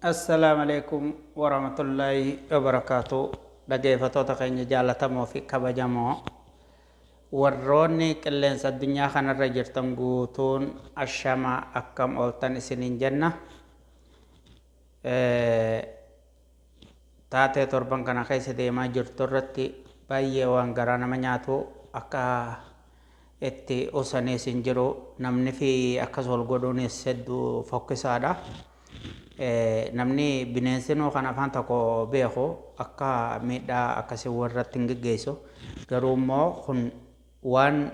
Assalaamu alaikum warahmatullaahi wabarakaatu. Dhaggeeffattoota keenya jaallatamoo fi kabajamoo, warroonni qilleensa addunyaa kanarra jirtan guutuun, ashamaa, akkam ooltan isiniin jenna. Taatee torban kana keessa deemaa jirtu irratti baay'ee waan garaa nama nyaatu, akka itti usanis hin jiru, namni fi akkas wal godhuunis hedduu fokkisaadha. Namni bineensinuu kan afaan tokko beeku akka miidhaa akkasii warratti hin geggeessu. Garuu immoo kun waan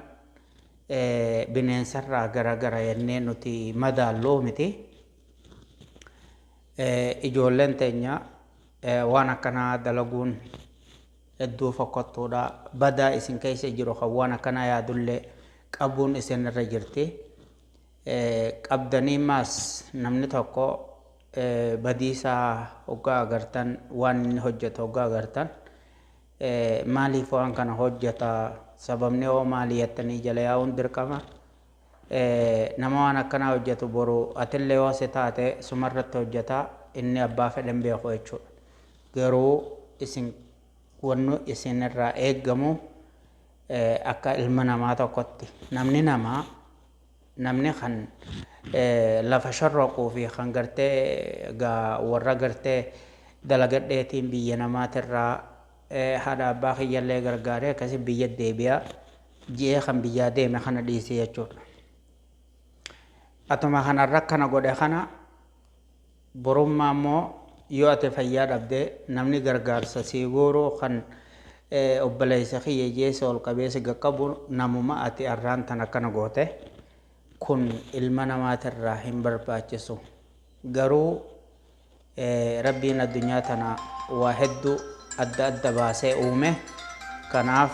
bineensarraa gara gara jennee nuti madaalluu miti. Ijoolleen teenya waan akkanaa dalaguun hedduu fokkottuudha. Badaa isin keessa jiru kan waan akkanaa yaadullee qabuun isin irra jirti. Qabdanii maas namni tokko badiisaa hoggaa agartan, waan inni hojjetu hoggaa agartan, maaliif waan kana hojjeta, sababni hoo maali jettanii jala yaa'uun dirqama. Nama waan akkanaa hojjetu boru atillee yoo si taate sumarratti hojjeta, inni abbaa fedhan beeku jechuudha. Garuu isin wanni isin irraa eeggamu akka ilma namaa tokkotti, namni namaa, namni kan lafa shorroquu fi kan gartee warra gartee dalagadheetiin biyya namaatirraa haadha abbaa kiyyallee gargaaree akkasi biyya deebi'a ji'ee kan biyyaa deeme kana dhiisee jechuudha. Atuma kanarra kana godhe kana borummaa immoo yoo ati fayyaa dhabdee, namni gargaarsa sii guuruu kan obboleessa kiyya jeessa ol qabee si qaqqabu namuma ati arraan tan akkana goote. Kun ilma namaatirraa hin barbaachisu. Garuu Rabbiin addunyaa tana waa hedduu adda adda baasee uume. Kanaaf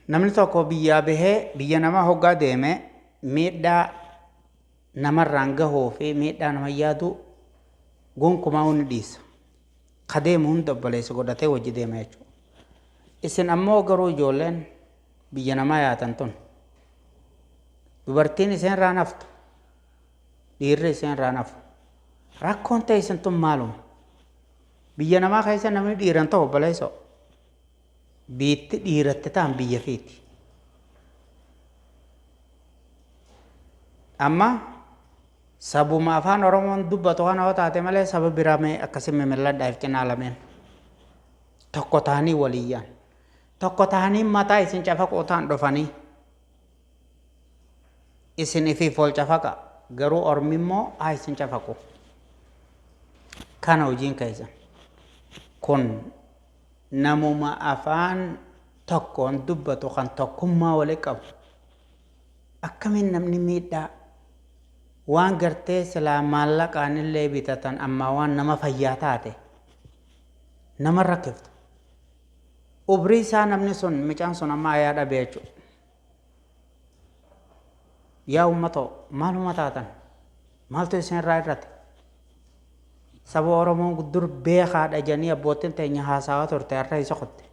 namni tokko biyyaa bahee biyya namaa hoggaa deeme, miidhaa namarraan gahuu fi miidhaa nama yaadu gonkumaa ni dhiisa. Ka deemu hunda obboleessa godhatee wajji deema jechuudha. Isin ammoo garuu ijoolleen biyya namaa yaatan tun, dubartiin isheen irraa naftu, dhiirri isheen irraa nafu. Rakkoon ta'e isin tun maaluma? Biyya namaa keessa namni dhiiran ta'u, obboleessoo, biitti dhiiratti ta'an biyya fiiti. Amma sabuma afaan Oromoon dubbatu kana yoo taate malee, saba biraa mee akkasii mimilladhaaf cinaa lameen tokko ta'anii waliyyaan tokko ta'anii mataa isin cafaquu ta'an dhufanii isin ifiif wal cafaqa, garuu ormi immoo haa isin cafaqu. Kana hojiin keessan kun namuma afaan tokkoon dubbatu kan tokkummaa wali qabu, akkamiin namni miidhaa waan gartee silaa maallaqaan illee bitatan ammaa waan nama fayyaa taate nama rakkiftu? Ubrii isaa namni sun, micaan sun amma ayaa dhabe jechuudha. Yaa uummatoo, maaluma taatan? Maaltu isin irraa irrate? Saba Oromoon dur beekaadha jedhanii abbootiin teenya haasawaa turte har'a isa qotte.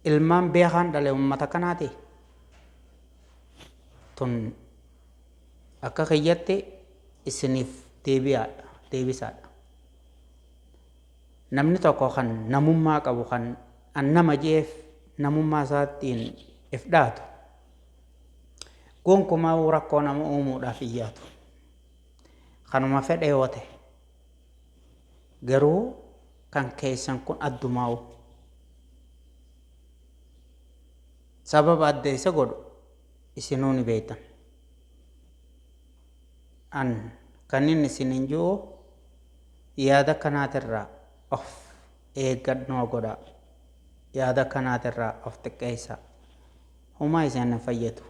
Ilmaan beekaan dhale uummata kanaati. Tun akka kiyyatti isiniif deebi'aadha, deebisaadha. Namni tokko kan namummaa qabu, kan an nama jeef namummaa isaatiin if dhaatu, gonkumaa rakkoo nama uumuudhaaf hin yaadu. Kanuma fedhe yoo ta'e garuu kan keessan kun addumaa'u sababa adda isa godhu isinuu ni beektan. An kan inni isinin ji'u yaada kanaatirraa of eeggannoo godhaa. Yaada kanaatirraa of xiqqeessaa. Homaa isin hin fayyadu.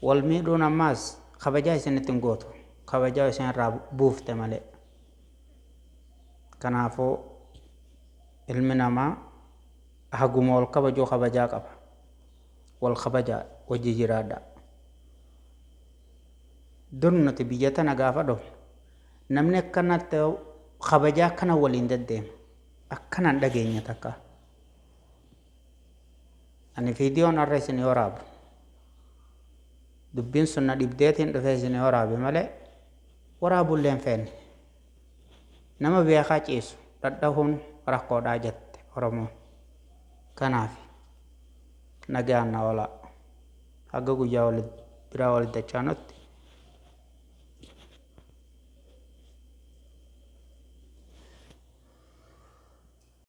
Wal miidhuun ammaas kabajaa isinitti hin gootu. Kabajaa isin irraa buufte malee. Kanaafuu ilmi namaa haguma wal kabajuu kabajaa qaba. Wal kabajaa, wajji jiraadhaa. Dur nuti biyya tana gaafa dhufnu namni akkanatti kabajaa akkana waliin deddeema. Akkanaan dhageenya takka. Ani viidiyoon har'a isin waraabu. Dubbiin sun na dhibdeetiin dhufee isin waraabe malee waraabullee hin feene. Nama beekaa ciisu dhadhahuun rakkoodhaa jette Oromoon. Kanaaf nagaan na oolaa. Haga guyyaa biraa walitti dachaanutti.